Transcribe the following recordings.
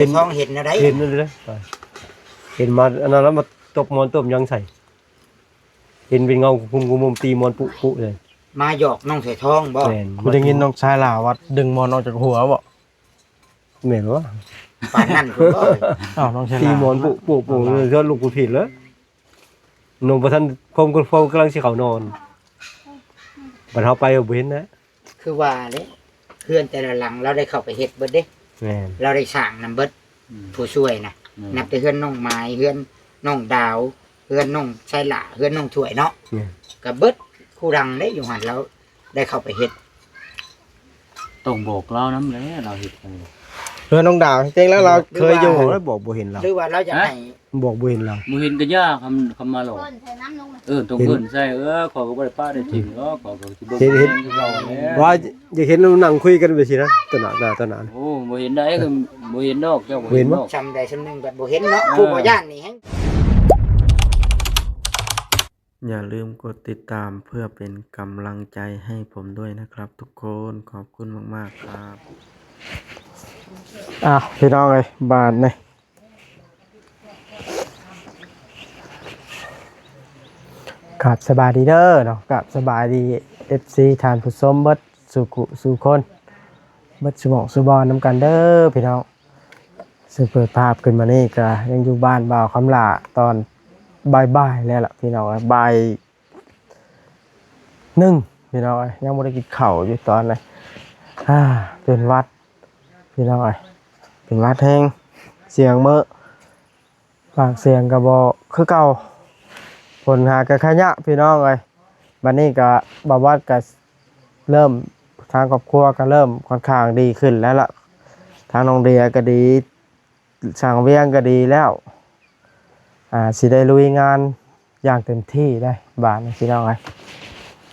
ເຫັນ ຊອງເຫັນແນວໃດ? ເຫັນນັ້ນເດ້ ເຫັນມາອັນນັ້ນ ແລ້ວມາຕົບໝອນຕົບຫຍັງໃສ່ ເຫັນເປັນເງົາກຸມໆ ຕີໝອນປຸໆເລີຍ. ມາຫຍອກນ້ອງສາຍທອງບໍ? ແມ່ນ ບໍ່ໄດ້ຍິນນ້ອງຊາຍລາວວ່າດຶງໝອນອອກຈາກຫົວບໍ? ແມ່ນບໍ່? ປານນັ້ນພຸ້ນບໍ? ອ້າວ ນ້ອງຊາຍລາວ ຕີໝອນປຸໆ ເທື່ອລູກກູຜິດເລີຍ. ນອນບໍ່ທັນ ພວມ ພວມກຳລັງຊິເຂົ້ານອນ ບັດເຮົາໄປບໍ່ເຫັນນະ. ຄືວ່າເດ້ ເຮືອນແຕ່ລະຫຼັງລາວໄດ້ເຂົ້າໄປເຮັດເບິດເດ້. ແມ່ນ ລາວໄດ້ສ້າງນຳເບິດ ອືມ ຜູ້ຊ່ວຍນະ. ແມ່ນ ນັບແຕ່ເຮືອນນ້ອງໝາຍ ເຮືອນນ້ອງດາວ ເຮືອນນ້ອງຊາຍຫຼ້າ ເຮືອນນ້ອງຖ້ວຍເນາະ. ແມ່ນ ກະເບິດຄູ່ຫຼັງເດ້ຢູ່ຫັ້ນ ລາວໄດ້ເຂົ້າໄປເຮັດ. ຕ້ອງບອກລາວນຳແຫຼະ ລາວເຮັດຫຍັງ. ເຮືອນນ້ອງດາວ ເຈັງແລ້ວລາວເຄີຍຢູ່ ບອກບໍ່ເຫັນລາວ ຫຼືວ່າລາວຢາກໃຫ້ ບອກບໍ່ເຫັນລາວ. ບໍ່ເຫັນກະຢ່າ ຄຳ ຄຳມາຫຼອກ ເອີ້ນໃສ່ນຳລົງ ເອີ ຕ້ອງເອີ້ນໃສ່. ເອີ ຂ້ອຍກະບໍ່ໄດ້ປະໄດ້ຖິ້ມດອກ ຂ້ອຍກະຊິເບິ່ງ ເຫັນ ເຫັນ ຄືເກົ່າແຫຼະ. ວ່າຢາກເຫັນໜັງຄຸຍກັນໄປຊີ້ນະ ຕໍ່ໜ້າ ຕໍ່ໜ້າ. ໂອ້ ບໍ່ເຫັນໄດ໋ ບໍ່ເຫັນດອກ ເຈົ້າບໍ່ເຫັນດອກ. ສ່ຳໃດສ່ຳໜຶ່ງແບບບໍ່ເຫັນເນາະ ເອີ ຜູ້ບໍ່ຢ້ານນີ້ແຮງ. อย่าลืมกดติดตามเพื่อเป็นกำลังใจให้ผมด้วยนะครับทุกคน ขอบคุณมากๆ ครับ. ອ້າວ ພີ່ນ້ອງເອີຍ ບາດນີ້ ກາບສະບາຍດີເດີເນາະ ກາບສະບາຍດີ ເອັຟຊີ ທ່ານຜູ້ຊົມເບິດສູ່ຜູ້ສູ່ຄົນ ເບິດສູ່ໝ່ອງສູ່ບ່ອນນຳກັນເດີພີ່ນ້ອງ. ເຊິ່ງເປີດພາບຂຶ້ນມານີ້ກະຍັງຢູ່ບ້ານບ່າວຄຳຫຼ້າ ຕອນບ່າຍໆ ແລ້ວລະພີ່ນ້ອງເອີຍ ບ່າຍໜຶ່ງພີ່ນ້ອງເອີຍ ຍັງບໍ່ໄດ້ກິນເຂົ້າຢູ່ຕອນນີ້. ອາ ເປັນຫວັດພີ່ນ້ອງເອີຍ ເປັນຫວັດແຮງ ສຽງເມີ ປາກສຽງກະບໍ່ຄືເກົ່າ ຝົນຫາກະຂະຍະພີ່ນ້ອງເອີຍ. ບາດນີ້ກະ ບ່າວວັດກະ ເລີ່ມ ທາງຄອບຄົວກະເລີ່ມຂ້ອນຂ້າງດີຂຶ້ນແລ້ວລະ ທາງນ້ອງເດຍກະດີ ຊ່າງວຽງກະດີແລ້ວ ອາ ຊິໄດ້ລຸຍງານຢ່າງເຕັມທີ່ໄດ໋ບາດນີ້ພີ່ນ້ອງເອີຍ.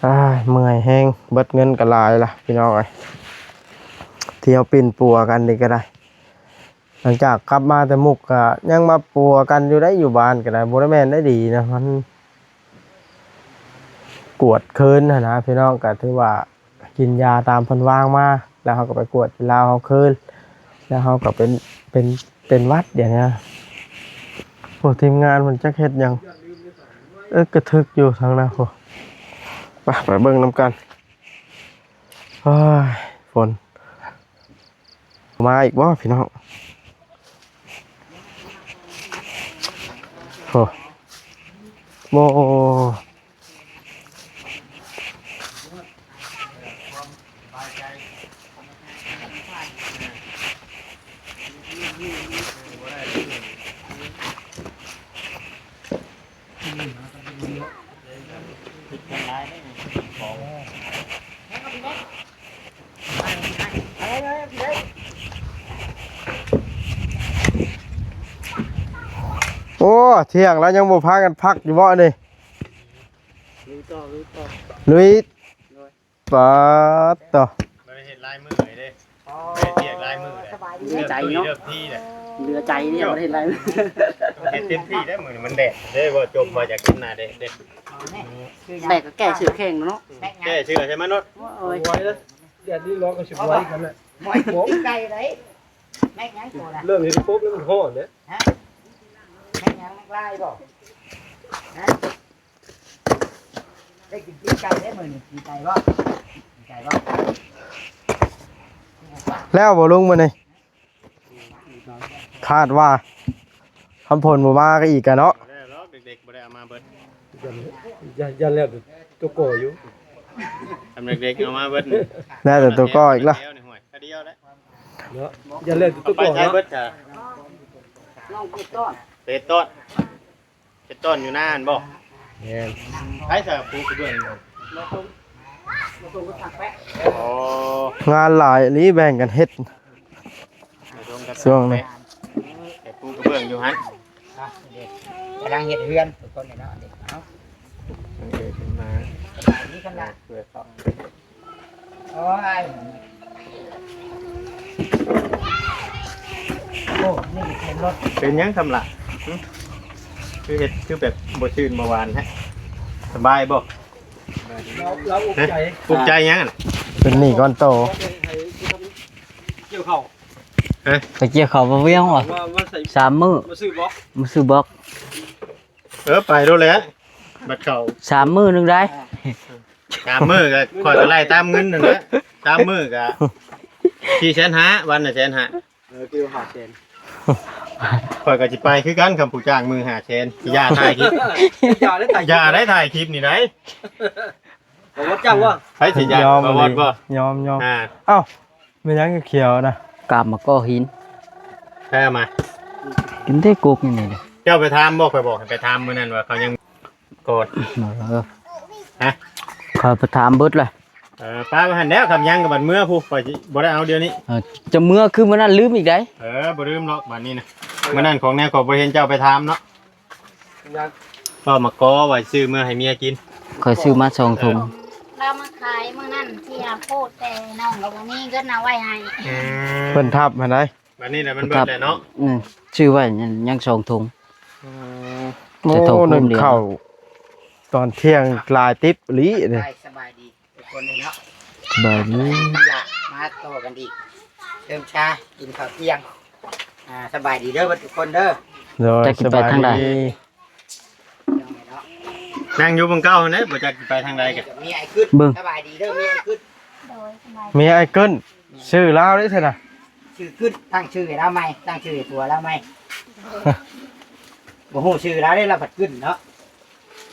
ອາ ເມື່ອຍແຮງ ເບິດເງິນກະຫຼາຍລະພີ່ນ້ອງເອີຍ ທີ່ເຮົາປິ່ນປົວກັນນີ້ກະໄດ້. ຫຼັງຈາກກັບມາແຕ່ມຸກກະຍັງມາປົວກັນຢູ່ໄດ໋ ຢູ່ບ້ານກະໄດ້ ບໍ່ໄດ້ແມ່ນໄດ້ດີນະ ມັນກວດຄືນຫັ້ນນະພີ່ນ້ອງ ກະຖືວ່າກິນຢາຕາມເພິ່ນວາງມາ ແລ້ວເຮົາກະໄປກວດກິນລາວເຮົາຄືນ ແລ້ວເຮົາກະເປັນ ເປັນ ເປັນຫວັດດຽວນີ້. ໂອ້ ທີມງານເພິ່ນຈັກເຮັດຫຍັງ ເອິກກະທຶກຢູ່ທາງນັ້ນ ໂອ້ ໄປ ໄປເບິ່ງນຳກັນ. ໂອ້ຍ ຝົນ ມາອີກບໍ່ພີ່ນ້ອງ? ໂອ້ ໂອ້ ໂອ້ ທ່ຽງແລ້ວຍັງບໍ່ພາກັນພັກຢູ່ບໍ່ນີ້? ລຸຍຕໍ່ ລຸຍຕໍ່ ລຸຍ. ປາດໂທ້ ບໍ່ໄດ້ເຮັດຫຼາຍມື້ເດ້ ບໍ່ໄດ້ວຽກຫຼາຍມື້ເດ້ ສະບາຍດີ ເລື່ອງທີ່ເນາະ ເລື່ອງທີ່ເດ້ ເຫຼືອໃຈເດ້ ບໍ່ໄດ້ເຮັດຫຼາຍມື້ ເຮັດເຕັມທີ່ເດ້ ມື້ນີ້ມັນແດດເດ້ ບໍ່ຈົມວ່າຢາກເຫັນໜ້າແດດເດ້ ແດດກະແກ້ເສື້ອແຂງເນາະ ແກ້ເສື້ອໃສ່ມັນໂລດ ໂອ້ຍ ແດດນີ້ຮ້ອນກະຊິບໍ່ໄຫວກັນແຫຼະ ໂອ້ຍ ກິນໄກ່ໄດ໋ ແມັກຫຍັງໂຕນະ ເລີ່ມເຫັນປົບແລ້ວມັນຮ້ອນເດ້ ຮະ ແມັກຫຍັງ ແມັກລາຍບໍ່ ຮະ? ໄດ້ກິນປີ້ງໄກ່ເດ້ມື້ນີ້ ປີ້ງໄກ່ບໍ່ ປີ້ງໄກ່ບໍ່ ແລ້ວບໍ່ລຸງມື້ນີ້? ຄາດວ່າຄັນຝົນບໍ່ມາກະອີກກະເນາະ ແລ້ວດອກ ເດັກໆບໍ່ໄດ້ເອົາມາເບິດ ຢ້ານ ຢ້ານແລ້ວແຕ່ໂຕກໍຢູ່ ຄັນເດັກໆເອົາມາເບິດ ແລ້ວແຕ່ໂຕກໍອີກລະ ດຽວນີ້ ຫ້ວຍ ຄາດຽວແລ້ວ ເນາະ ຢ້ານແລ້ວແຕ່ໂຕກໍເນາະ ໄປໃສເບິດຊະ ນ້ອງເປັດຕ້ອນ ເປັດຕ້ອນ ເຮັດຕ້ອນຢູ່ນາຫັ້ນບໍ່? ແມ່ນ ໃຜຊະປູກະເບື້ອງຢູ່ຫັ້ນ? ອໍ ງານຫຼາຍອີ່ຫຼີ ແບ່ງກັນເຮັດ ຊ່ວງນີ້ ແຕ່ປູກະເບື້ອງຢູ່ຫັ້ນ ກຳລັງເຮັດເຮືອນທຸກຄົນນີ້ເນາະ ເດັກເຮົາ ເອີ ມາ ສະບາຍດີກັນລະ ເພື່ອເຂົາ ໂອ້ຍ ໂອ້ ນີ້ກະເປັນລົດ ເປັນຫຍັງຊຳລະ? ຫຶ? ຄືເຮັດຄືແບບບໍ່ຊື່ນບໍ່ຫວານແທ້ ສະບາຍບໍ່? ລາວ ລາວອຸກໃຈ ອຸກໃຈຫຍັງຫັ້ນ? ເປັນໜີ້ກ້ອນໂຕ ກ່ຽວເຂົ້າ ຮະ ໄປກ່ຽວເຂົ້າບໍ່ວຽງຫວາ? ມາ ມາໃສ່ ສາມມື້ ມາຊື້ບລັອກ ມາຊື້ບລັອກ. ເອີ ໄປໂລດແຫຼະ ບັດເຂົ້າ ສາມມື້ໜຶ່ງໄດ້. ສາມມື້ກໍ ຂ້ອຍກໍໄລ່ຕາມເງິນນັ້ນແຫຼະ ສາມມື້ກໍສີ່ແສນຫ້າ ວັນລະແສນຫ້າ. ເອີ ຄືຫ້າແສນ ຂ້ອຍກໍຊິໄປຄືກັນ ຄຳຜູ້ຈ້າງມື້ຫ້າແສນ ຢ່າຖ່າຍຄລິບ ຢ່າໄດ້ຖ່າຍ ຢ່າໄດ້ຖ່າຍຄລິບນີ້ໄດ໋. ບໍ່ວ່າເຈົ້າວ່າ ໃຜຊິຢາກ ຍອມ ບໍ່ວ່າບໍ່ ຍອມ ຍອມ ອ່າ ເອົ້າ ແມ່ນຫຍັງຂຽວນະ? ກາບມາກໍຫີນ ໃຜເອົາມາ? ກິນແຕ່ກົກນີ້ເດ້. ເຈົ້າໄປຖາມບໍ່? ຂ້ອຍບອກໃຫ້ໄປຖາມມື້ນັ້ນວ່າເຂົາຍັງ ກ່ອນ ເອີ ຮະ ຂ້ອຍໄປຖາມເບິດແລ້ວ. ເອີ ປ້າໄປຫັ້ນແລ້ວ ຄຳຍັງກັບບັດເມືອພຸ້ນ ຂ້ອຍຊິບໍ່ໄດ້ເອົາດຽວນີ້. ເອີ ຈະເມືອຄືມື້ນັ້ນລືມອີກໄດ໋. ເອີ ບໍ່ລືມດອກບາດນີ້ນະ ມື້ນັ້ນຂອງແນວຂ້ອຍບໍ່ເຫັນເຈົ້າໄປຖາມເນາະ. ເວົ້າມາກໍວ່າຊື້ເມືອໃຫ້ເມຍກິນ ຂ້ອຍຊື້ມາສອງຖົງ. ລາວມາຂາຍມື້ນັ້ນທີ່ຫາໂພດ ແຕ່ນ້ອງກໍບໍ່ມີເງິນເອົາໄວ້ໃຫ້. ອືມ ເພິ່ນທັບຫັ້ນໃດ໋. ບາດນີ້ລະມັນເບິດແລ້ວເນາະ. ອືມ ຊື້ໄວ້ຍັງ ຍັງສອງຖົງ. ອືມ ໂອ້ ໜຶ່ງເຂົ້າຕອນທ່ຽງຫຼາຍຕິບອີ່ຫຼີເດ້. ສະບາຍດີທຸກຄົນເນາະ ສະບາຍດີ. ຢາກມາຕໍ່ກັນອີກ ເລີ່ມຊາ ກິນເຂົ້າທ່ຽງ. ອ່າ ສະບາຍດີເດີເບິດທຸກຄົນເດີ. ໂດຍ ຈັກຊິໄປທາງໃດ? ສະບາຍດີ. ນັ່ງຢູ່ເບິ່ງເກົ່າຫັ້ນແຫຼະ ບໍ່ຈັກຊິໄປທາງໃດກະ. ມີອ້າຍກຶດ ເບິ່ງ ສະບາຍດີເດີ ມີອ້າຍກຶດ. ໂດຍ ສະບາຍດີ. ມີອ້າຍກຶດ ຊື່ລາວເດ້ຊັ້ນນະ? ຊື່ກຶດ ຕັ້ງຊື່ໃຫ້ລາວໃໝ່ ຕັ້ງຊື່ໃຫ້ຜົວລາວໃໝ່. ບໍ່ຮູ້ຊື່ລາວເດ້ ລາວພັດກຶດເນາະ.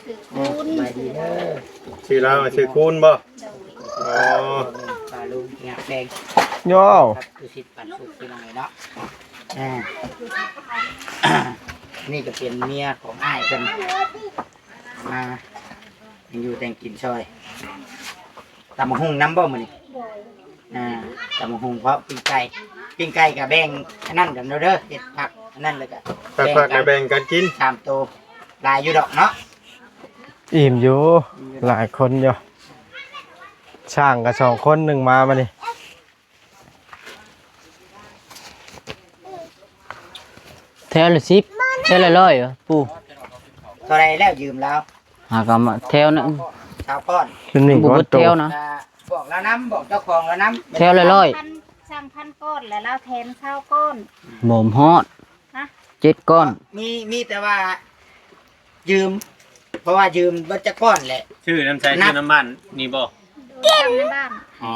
ຊື່ຄູນ ສະບາຍດີເດີ. ຊື່ລາວຊື່ຄູນບໍ່? ໂດຍ. ອໍ ປ້າລຸງທີ່ຮັກແພງ ໂຍ ຄືສິດປັນສຸກພີ່ນ້ອງເອີຍເນາະ. ອ່າ ນີ້ກໍເປັນເມຍຂອງອ້າຍເພິ່ນ ມາ ຍັງຢູ່ແຕ່ງກິນຊ່ອຍ. ຕຳບັກຫຸ່ງນຳບໍ່ມື້ນີ້? ໂດຍ. ອ່າ ຕຳບັກຫຸ່ງພ້ອມປີ້ງໄກ່ ປີ້ງໄກ່ກໍແບ່ງອັນນັ້ນກັນເດີ ເຮັດຜັກອັນນັ້ນ ແລ້ວກໍ ແບ່ງກັນ ແບ່ງກັນກິນສາມໂຕ. ຫຼາຍຢູ່ດອກເນາະ ອີ່ມຢູ່ ຫຼາຍຄົນຢູ່. ຊ່າງກໍສອງຄົນ ໜຶ່ງມາມື້ນີ້. ແຖວລະສິບ ແຖວລະຮ້ອຍ ປູ ເທົ່າໃດແລ້ວຢືມລາວ? ຫາກໍມາແຖວໜຶ່ງ ຊາວກ້ອນ ຄືນີ້ບໍ່ເບິດແຖວນະ. ອ່າ ບອກລາວນຳ ບອກເຈົ້າຂອງລາວນຳ. ແຖວລະຮ້ອຍ ສັ່ງພັນ ສັ່ງພັນກ້ອນ ແລ້ວລາວແຖມຊາວກ້ອນ. ບໍ່ຮອດ ຮະ ເຈັດກ້ອນ. ມີ ມີແຕ່ວ່າຢືມ ເພາະວ່າຢືມເບິດຈັກກ້ອນແຫຼະ. ຊື້ນຳໃສ? ຊື້ນຳບ້ານນີ້ບໍ່? ເກັບໃນບ້ານ. ອໍ ໂອ້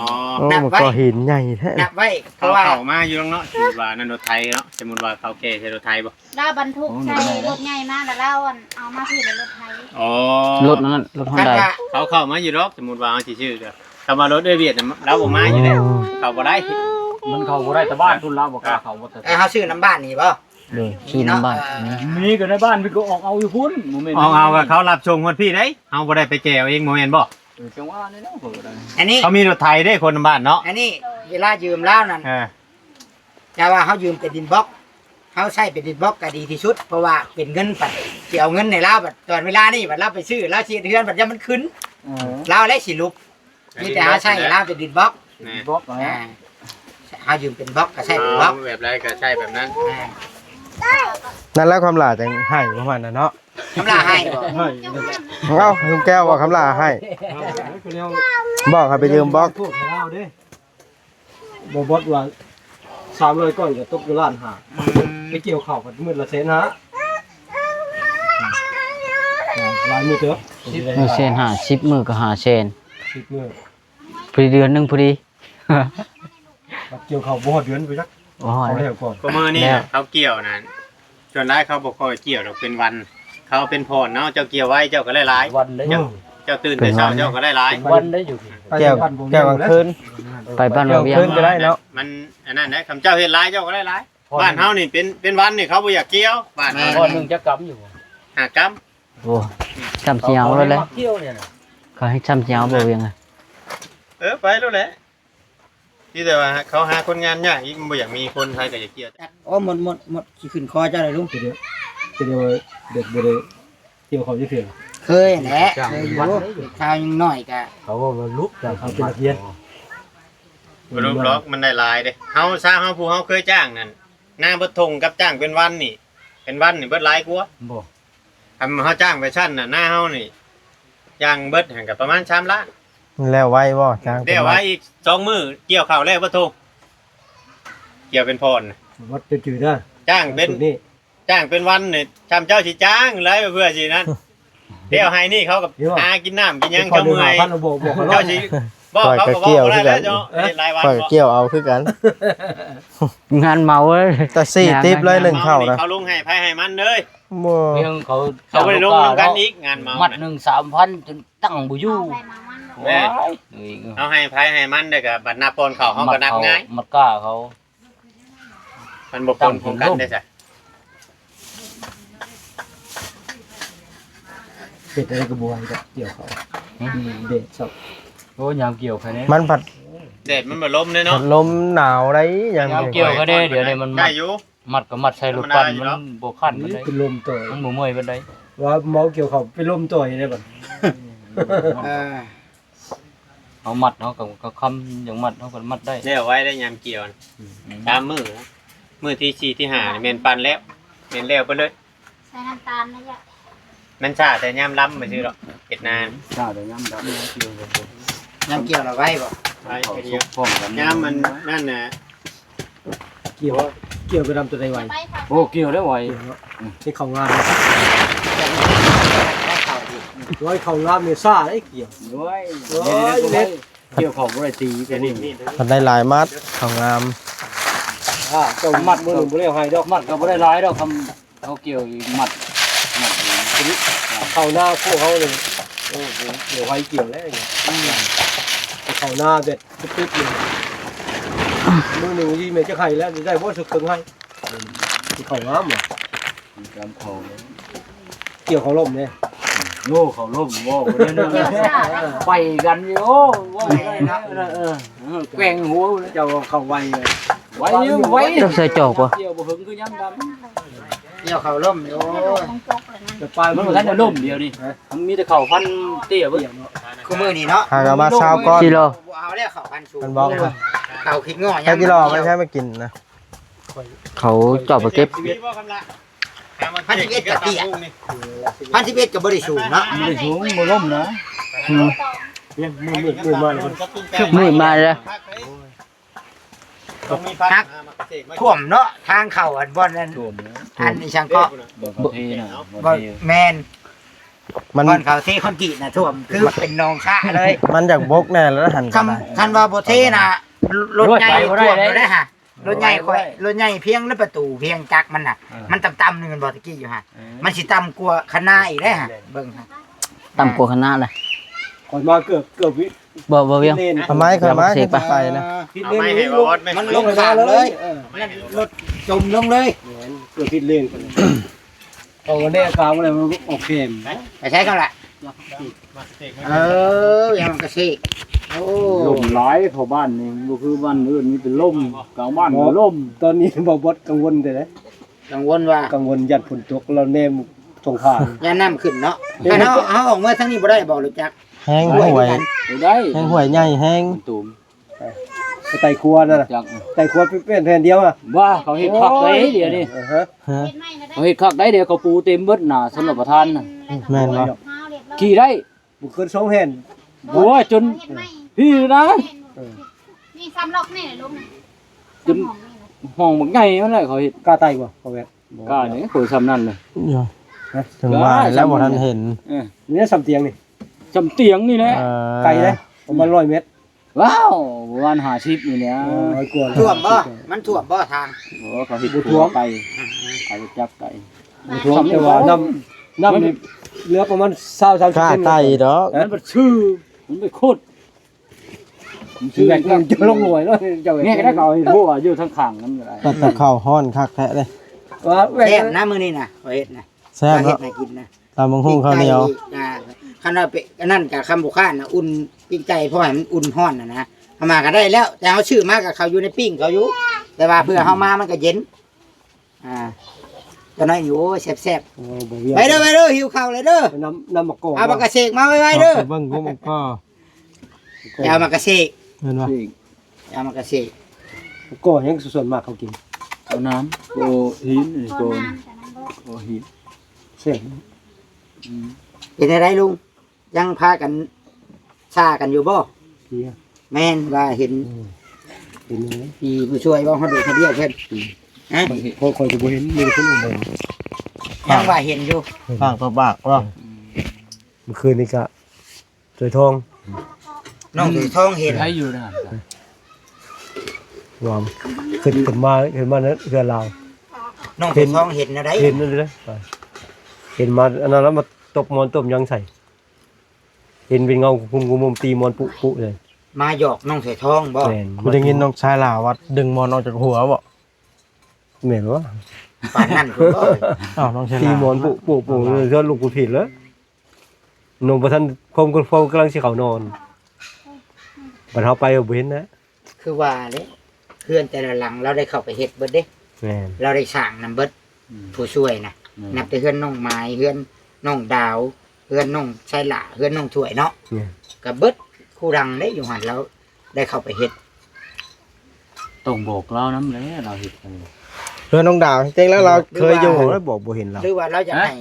ມັນກໍຫີນໃຫຍ່ແທ້ ນັບໄວ້ ເພາະວ່າເຂົາເຂົ້າມາຢູ່ເນາະ. ສົມມຸດວ່ານັ້ນລົດໄຖເນາະ ສົມມຸດວ່າເຂົາແກ່ໃສ່ລົດໄຖບໍ່? ລາວບັນທຸກໃສ່ລົດໃຫຍ່ມາ ແລ້ວລາວອັນເອົາມາທີ່ໃນລົດໄຖ. ອໍ ລົດນັ້ນ ລົດຮອນດ້າ ເຂົາເຂົ້າມາຢູ່ດອກ. ສົມມຸດວ່າເຮົາຊິຊື້ກໍ ຄຳວ່າລົດເອື້ອຍວຽດນະ ລາວບໍ່ມາຢູ່ແລ້ວ ເຂົ້າບໍ່ໄດ້. ມັນເຂົ້າບໍ່ໄດ້ ແຕ່ບ້ານພຸ້ນລາວບໍ່ກ້າເຂົ້າ. ບໍ່ ແຕ່ເຮົາຊື້ນຳບ້ານນີ້ບໍ່? ໂດຍ ຊື້ນຳບ້ານ. ມີກໍໃນບ້ານເພິ່ນກໍອອກເອົາຢູ່ພຸ້ນ ບໍ່ແມ່ນ ອອກເອົາກໍເຂົາຮັບສົ່ງຮອດພີ້ໄດ໋ ເຮົາບໍ່ໄດ້ໄປແກ່ເອົາເອງ ບໍ່ແມ່ນບໍ່? ເອີ ຈັ່ງວ່ານີ້ແຫຼະ ຂ້ອຍກໍໄດ້. ອັນນີ້ເຂົາມີລົດໄຖເດ້ ຄົນນຳບ້ານເນາະ. ອັນນີ້ເວລາຢືມລາວນັ້ນ ເອີ ແຕ່ວ່າເຮົາຢືມເປັນດິນບລັອກ ເຮົາໃຊ້ເປັນດິນບລັອກກໍດີທີ່ສຸດ ເພາະວ່າເປັນເງິນ ບັດຊິເອົາເງິນໃຫ້ລາວ ບັດຕອນເວລານີ້ ບັດລາວໄປຊື້ ລາວຊິເຮັດເຮືອນ ບັດຍາມມັນຂຶ້ນ ເອີ ລາວແຫຼະຊິຫຼຸບ. ມີແຕ່ເຮົາໃຊ້ລາວເປັນດິນບລັອກ. ແມ່ນ ດິນບລັອກ. ອ່າ ເຮົາຢືມເປັນບລັອກກໍໃຊ້ເປັນບລັອກ ແບບໃດກໍໃຊ້ແບບນັ້ນ. ອ່າ ນັ້ນແຫຼະຄຳຫຼ້າຈັ່ງໃຫ້ປະມານນັ້ນເນາະ. ຄຳຫຼ້າໃຫ້ບໍ່? ເອົ້າ ລຸງແກ້ວວ່າຄຳຫຼ້າໃຫ້ ບອກໃຫ້ໄປຢືມບລັອກ. ບໍ່ບອດວ່າສາມຮ້ອຍກ້ອນກໍຕົກຢູ່ລ້ານຫ້າ. ອືມ ໄປກ່ຽວເຂົ້າກໍມື້ລະແສນຫ້າ ຫຼາຍມື້ເຕີບ. ມື້ແສນຫ້າ ສິບມື້ກໍຫ້າແສນ ສິບມື້ ພໍດີເດືອນໜຶ່ງພໍດີ. ເກັບເຂົ້າບໍ່ຮອດເດືອນໄປຈັກ. ອໍ ເອົາແລ້ວກ່ອນ ກໍມື້ນີ້ເຂົາກ່ຽວນັ້ນ ສ່ວນຫຼາຍເຂົາບໍ່ຄ່ອຍກ່ຽວດອກ ເປັນວັນ ເຂົາເປັນຜ່ອນເນາະ. ເຈົ້າກ່ຽວໄວເຈົ້າກໍໄດ້ຫຼາຍ ວັນເດ້. ເຈົ້າຕື່ນແຕ່ເຊົ້າເຈົ້າກໍໄດ້ຫຼາຍ ວັນໄດ້ຢູ່. ກ່ຽວ ກ່ຽວກາງຄືນ ໄປບ້ານວຽງ ຄືນກໍໄດ້ເນາະ. ມັນອັນນັ້ນແຫຼະ ຄຳເຈົ້າເຮັດຫຼາຍເຈົ້າກໍໄດ້ຫຼາຍ. ບ້ານເຮົານີ້ເປັນ ເປັນວັນນີ້ເຂົາບໍ່ຢາກກ່ຽວ ບ້ານເຮົາ ກ້ອນໜຶ່ງຈັກກຳຢູ່? ຫ້າກຳ. ໂອ້ ຊ່ຳຊິເອົາແລ້ວແຫຼະ ກ່ຽວນີ້ນະ ເຂົາໃຫ້ຊ່ຳຊິເອົາບໍ່ວຽງ. ເອີ ໄປໂລດແຫຼະ. ທີ່ແຕ່ວ່າເຂົາຫາຄົນງານຍາກອີກ ມັນບໍ່ຢາກມີຄົນ ໃຜກໍຢາກກ່ຽວ. ໂອ້ ໝົດ ໝົດ ໝົດ ຊິຂຶ້ນຄໍເຈົ້າເລີຍລຸງ. ເປັນ ເປັນເດັກບໍ່ໄດ້ກ່ຽວເຂົ້າຈັກເທື່ອ. ເຄີຍແຫຼະ ເຄີຍຢູ່ ຄາວຍັງນ້ອຍກະ ເຂົາວ່າລຸກຈາກເຂົາເປັນນັກຮຽນ. ບໍ່ລຸກດອກ ມັນໄດ້ຫຼາຍເດ້. ເຮົາຊາວເຮົາຜູ້ເຮົາເຄີຍຈ້າງນັ້ນ ນາເບິດທົ່ງກັບຈ້າງເປັນວັນນີ້ ເປັນວັນນີ້ເບິດຫຼາຍກວ່າ. ບໍ່ ຄັນເຮົາຈ້າງໄປຊັ້ນນະ ນາເຮົານີ້ ຢ່າງເບິດຫັ້ນກໍປະມານສາມລ້ານ. ແລ້ວໄວບໍ່? ຈ້າງເປັນວັນ ແລ້ວໄວ ອີກສອງມື້ກ່ຽວເຂົ້າແລ້ວເບິດທົ່ງ ກ່ຽວເປັນຜ່ອນ. ວັດຈື່ໆເດີ ຈ້າງເປັນ ຊຸດນີ້ ຈ້າງເປັນວັນນີ້ ຊ່ຳເຈົ້າຊິຈ້າງຫຼາຍເພື່ອຊິນັ້ນ ແລ້ວໃຫ້ນີ້ເຂົາກໍ ເອີ ຫາກິນນ້ຳກິນຫຍັງ ເຈົ້າເມື່ອຍ ເຈົ້າຊິບອກເຂົາກໍບອກບໍ່ໄດ້ແລ້ວເນາະ ເຮັດຫຼາຍວັນ ຂ້ອຍກໍກ່ຽວເອົາຄືກັນ ງານເມົາເລີຍ ແຕ່ສີ່ຕິບເລີຍ ໜຶ່ງເຂົ້ານະ ເຂົາລົງໃຫ້ໃຜໃຫ້ມັນເດີ ບໍ່ ເລື່ອງເຂົາ ເຂົາບໍ່ໄດ້ລົງນຳກັນອີກ ງານເມົາ ມັດໜຶ່ງສາມພັນ ຈົນຕັ້ງບໍ່ຢູ່ ເອົາໃຜມາມັນເນາະ ແມ່ນ ເອົາໃຫ້ໃຜໃຫ້ມັນ ແລ້ວກໍບັດນັບປ່ອນເຂົ້າ ເຮົາກໍນັບງ່າຍ ມັດກ້າເຂົາ ມັນບໍ່ປົນຂອງກັນເດ້ຊະ ເຮັດໄດ້ກໍບໍ່ໄຫວດອກ ກ່ຽວເຂົ້າ ຫືມ ແດດຊະ ໂອ້ ຍາມກ່ຽວຄະແນ ມັນພັດ ແດດມັນບໍ່ລົມເດ້ເນາະ ພັດລົມໜາວໄດ໋ ຍາມ ຍາມກ່ຽວຄະແນ ດຽວນີ້ມັນໄດ້ຢູ່ ມັດກໍມັດໃສ່ລົດປັ່ນ ມັນບໍ່ຄັນປານໃດ ເປັນລົມຕໍ່ ມັນບໍ່ເມື່ອຍປານໃດ ວ່າເມົາກ່ຽວເຂົ້າໄປລົມຕໍ່ໄດ້ບັດ ເອີ ເຮົາມັດ ເຮົາກໍ ກໍຄຳຍັງມັດ ເຮົາກໍມັດໄດ້ ແລ້ວໄວໄດ້ຍາມກ່ຽວນະ ອືມ ສາມມື້ ມື້ທີສີ່ທີຫ້ານີ້ແມ່ນປັ່ນແລ້ວ ແມ່ນແລ້ວເບິດເລີຍ ໃສ່ນ້ຳຕານນະຍະ ມັນຊ້າແຕ່ຍາມລຳຊື່ດອກ ເຮັດນາ ອືມ ຊ້າແຕ່ຍາມລຳ ຍາມກ່ຽວ ຍາມກ່ຽວລະໄວບໍ່ ໄວ ເຂົ້າສຸກພ້ອມກັນ ຍາມມັນນັ້ນນະ ກ່ຽວ ກ່ຽວໄປນຳຕົວໃດໄວ ໂອ້ ກ່ຽວໄດ້ໄວ ເນາະ ອືມ ເຮັດເຂົ້າງາມ ໄວ້ເຂົ້າງາມນີ້ຊ້າເດ້ກ່ຽວ ໂອ້ຍ ໂອ້ຍ ເຮັດ ກ່ຽວເຂົ້າບໍ່ໄດ້ຕີແຕ່ນີ້ ມັນໄດ້ຫຼາຍມັດ ເຂົ້າງາມ ອ່າ ເຈົ້າມັດມື້ໜຶ່ງບໍ່ໄດ້ໃຫ້ດອກ ມັດກໍບໍ່ໄດ້ຫຼາຍດອກ ຄຳ ເຮົາກ່ຽວອີກມັດ ມັດອີກ ເຂົ້ານາພວກເຮົານີ້ ໂອ້ໂຫ ກ່ຽວໄວກ່ຽວແລ້ວ ອືມ ເຂົ້ານາແບບຕຶບໆນີ້ ມື້ໜຶ່ງນີ້ແມ່ນຈະໄຮ່ແລ້ວ ໄດ້ບໍ່ສຸກເຄິ່ງໄຮ່ ເຂົ້າງາມບໍ່ ການເຂົ້າ ກ່ຽວເຂົ້າລົມເດ້ ໂອ້ ເຂົ້າລົມ ເວົ້າໄປກັນຢູ່ ໂອ້ ເວົ້າໄປເນາະ ເອີ ເອີ ແກວ່ງຫົວ ເຈົ້າເຂົ້າໄວ ໄວຢູ່ ໄວ ຕ້ອງໃສ່ຈອກບໍ່ ກ່ຽວບໍ່ເຖິງຄືຍາມດຳ ກ່ຽວເຂົ້າລົມນີ້ ໂອ້ຍ ແຕ່ປາຍມັນບໍ່ທັນໄດ້ລົມດຽວນີ້ ຮະ ມັນມີແຕ່ເຂົ້າພັນເຕ້ຍເບິດ ຄູ່ມື້ນີ້ເນາະ ຫາກະມາຊາວກ່ອນ ຊິລໍ ບໍ່ເອົາແລ້ວເຂົ້າພັນສູງ ມັນບອກ ເຂົ້າຄິດງໍ້ ແຕ່ຊິລໍໄປໃຊ້ມາກິນນະ ເຂົາຈອບມາເກັບ ພັນສິບເອັດກະເຕ້ຍ ພັນສິບເອັດກະບໍ່ໄດ້ສູງເນາະ ບໍ່ໄດ້ສູງ ບໍ່ລົມນະ ອືມ ມືດ ມືດ ມືດມາແລ້ວ ມືດມາແລ້ວ ຮັກຖ້ວມເນາະ ທາງເຂົ້າອັນບ່ອນນັ້ນ ຖ້ວມເນາະ ອັນອີ່ຫຍັງເກາະ ບ່ອນເຂົາເທນະ ບ່ອນ ບໍ່ ເທ ແມ່ນ ມັນ ບ່ອນເຂົາເທຄອນກຣີດນະ ຖ້ວມຄືເປັນໜອງຊະເລີຍ ມັນຢາກບົກແນ່ລະຫັ້ນ ຄັນ ຄັນວ່າບໍ່ເທນະ ລົດໃຫຍ່ຖ້ວມຢູ່ເດ້ຫະ ລົດໃຫຍ່ຂ້ອຍ ລົດໃຫຍ່ພຽງໃນປະຕູພຽງຈັກມັນນະ ເອີ ມັນຕ່ຳໆໜຶ່ງແມ່ນບໍ່ຕະກີ້ຢູ່ຫະ ເອີ ມັນຊິຕ່ຳກວ່າຄັນນາອີກເດ້ຫະ ເບິ່ງຫະ ຕ່ຳກວ່າຄັນນາແຫຼະ ຂ້ອຍມາເກືອບ ເກືອບວິດ ບໍ່ ບໍ່ວຽງ ເລນ ເອົາໄມ້ ເອົາໄມ້ ເອົາໄມ້ ຂຶ້ນໄປນະ ເອີ ເອົາໄມ້ໃຫ້ບໍ່ອອດແມ່ ມັນລົງຂ້າງເລີຍ ເອີ ລົດຈົມລົງເລີຍ ແມ່ນ ເກືອບຜິດເລນ ເອົາແນວກາງໄວ້ ມັນໂອເຄ ໄປໃຊ້ເຂົາລະ ເອີ ຢາມາກະເຊກ ໂອ້ ລົມຫຼາຍເຂົ້າບ້ານນີ້ ບໍ່ຄືບ້ານອື່ນ ມີແຕ່ລົມ ກາງບ້ານກໍລົມ ຕອນນີ້ບໍ່ ບໍ່ກັງວົນເດ້ ກັງວົນວ່າ ກັງວົນຢ້ານຝົນຕົກ ລາວແນມສອງຂ້າງ ຢ້ານນ້ຳຂຶ້ນເນາະ ແມ່ນ ຄັນເຮົາ ເຮົາອອກເມືອທາງນີ້ບໍ່ໄດ້ບໍ່ ລົດຈັກ ແຮງຫ້ວຍ ບໍ່ໄດ້ ແຮງຫ້ວຍໃຫຍ່ແຮງ ມັນຕູມ ໄປໄຕ່ຄົວນັ້ນນະ ຈັກ ໄຕ່ຄົວເປັນແຜ່ນດຽວອະ ບໍ່ ເຂົາເຮັດຄັກໄດ໋ ໂອ້ຍ ດຽວນີ້ ເອີ ຮະ ເຮັດໃໝ່ນະ ເຂົາເຮັດຄັກໄດ໋ ດຽວເຂົາປູເຕັມເບິດໜ້າຊົນລະປະທານນະ ແມ່ນບໍ່ ຂີ່ໄດ້ ບໍ່ເກີນສອງແຜ່ນ ໂອ້ຍ ຈົນ ເຮັດໃໝ່ ພີ້ນະ ເອີ ນີ້ຊ້ຳລັອກນີ້ລະລຸງ ຈົນຫ້ອງນີ້ນະ ຫ້ອງບັກໃຫຍ່ນັ້ນແຫຼະ ເຂົາເຮັດ ກ້າໄຕ່ບໍ່ ບໍ່ແມ່ນ ກ້ານີ້ ໂອ້ຍ ຊ້ຳນັ້ນເລີຍ ເອີ ຮະ ເຖິງວ່າແລ້ວບໍ່ທັນເຫັນ ເອີ ນີ້ຊ້ຳຕຽງນີ້ ຊ້ຳຕຽງນີ້ແຫຼະ ເອີ ໄກເດ້ ປະມານຮ້ອຍແມັດ ວ້າວ ປະມານຫ້າສິບນີ້ແຫຼະ ຮ້ອຍກວ່າ ຖ້ວມບໍ່ ມັນຖ້ວມບໍ່ທາງ ໂອ້ ເຂົາເຮັດ ບໍ່ຖ້ວມ ໄປ ອືມ ເອົາຈັກໄປ ບໍ່ຖ້ວມ ແຕ່ວ່ານ້ຳ ນ້ຳນີ້ເຫຼືອປະມານຊາວ ສາມສິບ ກ້າໄຕ່ດອກ ມັນບໍ່ຊື່ ມັນໄປຂຸດ ມັນຊື່ ແບກ ມັນຈະລົງຫ້ວຍເນາະ ເຈົ້າ ແມ່ນກໍໄດ້ ເຂົາເຮັດຫົວຢູ່ທາງຂ້າງນັ້ນກໍໄດ້ ແຕ່ເຂົ້າຮ້ອນຄັກແທ້ເດ້ ວ່າແບກ ແຊບນະ ມື້ນີ້ນະ ຂ້ອຍເຮັດນະ ແຊບເນາະ ເຮັດໃຫ້ກິນນະ ຕຳບັກຫຸ່ງເຂົ້າໜຽວ ອ່າ ຄັນວ່າເປັນອັນນັ້ນກະຄຳບໍ່ຄ້ານນະ ອຸ່ນປີ້ງໄກ່ ເພາະໃຫ້ມັນອຸ່ນຮ້ອນນະນະ ເອົາມາກະໄດ້ແລ້ວ ແຕ່ເຮົາຊື້ມາກະເຂົາຢູ່ໃນປີ້ງເຂົາຢູ່ ແຕ່ວ່າເພື່ອເຮົາມາມັນກະເຢັນ ອ່າ ຕົວນ້ອຍນີ້ ໂອ້ຍ ແຊບໆ ໂອ້ ບໍ່ວຽງ ໄປເດີ ໄປເດີ ຫິວເຂົ້າແລ້ວເດີ ໄປນຳ ນຳໝາກກໍ ເອົາໝາກກະເສກມາໄວໆເດີ ເອົາໄປເບິ່ງກົກໝາກກໍ ໄປເອົາໝາກກະເສກ ແມ່ນບໍ່ ເອົາໝາກກະເສກ ໝາກກໍຫຍັງສ່ວນມາກເຂົາກິນ ເອົານ້ຳ ໂອ້ ຫີນ ອັນນີ້ ໂອ້ ຫີນ ແຊບ ອືມ ເປັນຈັ່ງໃດລຸງ ຍັງພາກັນຊ້າກັນຢູ່ບໍ່? ເພຍ ແມ່ນວ່າເຫັນ ອືມ ເຫັນຢູ່ ມີຜູ້ຊ່ວຍບໍ່? ເຮົາດູເຮົາດຽວເພິ່ນ ອືມ ຮະ? ຂ້ອຍ ຂ້ອຍກໍບໍ່ເຫັນ ມີແຕ່ຄົນອອກມາ. ຍັງວ່າເຫັນຢູ່. ປາກຕໍ່ປາກວ່າ ອືມ ເມື່ອຄືນນີ້ກະ ສວຍທອງ ນ້ອງສວຍທອງເຫັນ ໃຜຢູ່ນະ ວ່າຂຶ້ນ ຂຶ້ນມາ ຂຶ້ນມາເຮືອນລາວ ນ້ອງສວຍທອງເຫັນແນວໃດ? ເຫັນນັ້ນເດ້ ເຫັນມາອັນນັ້ນ ແລ້ວມາຕົບໝອນຕົບຫຍັງໃສ່ ເຫັນເປັນເງົາກຸມໆ ຕີໝອນປຸໆເລີຍ. ມາຫຍອກນ້ອງສວຍທອງບໍ່? ແມ່ນ ບໍ່ໄດ້ຍິນນ້ອງຊາຍລາວວ່າດຶງໝອນອອກຈາກຫົວບໍ່? ແມ່ນບໍ່? ປານນັ້ນພຸ້ນບໍ່? ອ້າວ ນ້ອງຊາຍລາວ ຕີໝອນປຸໆ ເທື່ອລູກກູຜິດເລີຍ. ນ້ອງບໍ່ທັນ ຄວາມ ຄວາມກຳລັງຊິເຂົ້ານອນ ບັດເຮົາໄປບໍ່ເຫັນນະ. ຄືວ່າເດ້ ເຮືອນແຕ່ລະຫຼັງລາວໄດ້ເຂົ້າໄປເຮັດເບິດເດ້. ແມ່ນ ລາວໄດ້ສ້າງນຳເບິດ ອືມ ຜູ້ຊ່ວຍນະ ແມ່ນ ນັບແຕ່ເຮືອນນ້ອງໝາຍ ເຮືອນນ້ອງດາວ ເຮືອນນ້ອງຊາຍຫຼ້າ ເຮືອນນ້ອງຖ້ວຍເນາະ. ແມ່ນ ກະເບິດຄູ່ຫຼັງເດ້ຢູ່ຫັ້ນ ລາວໄດ້ເຂົ້າໄປເຮັດ. ຕ້ອງບອກລາວນຳແຫຼະ ລາວເຮັດອັນນີ້. ເຮືອນນ້ອງດາວ ເຈັງແລ້ວລາວເຄີຍຢູ່ ບອກບໍ່ເຫັນລາວ ຫຼືວ່າລາວຢາກໃຫ້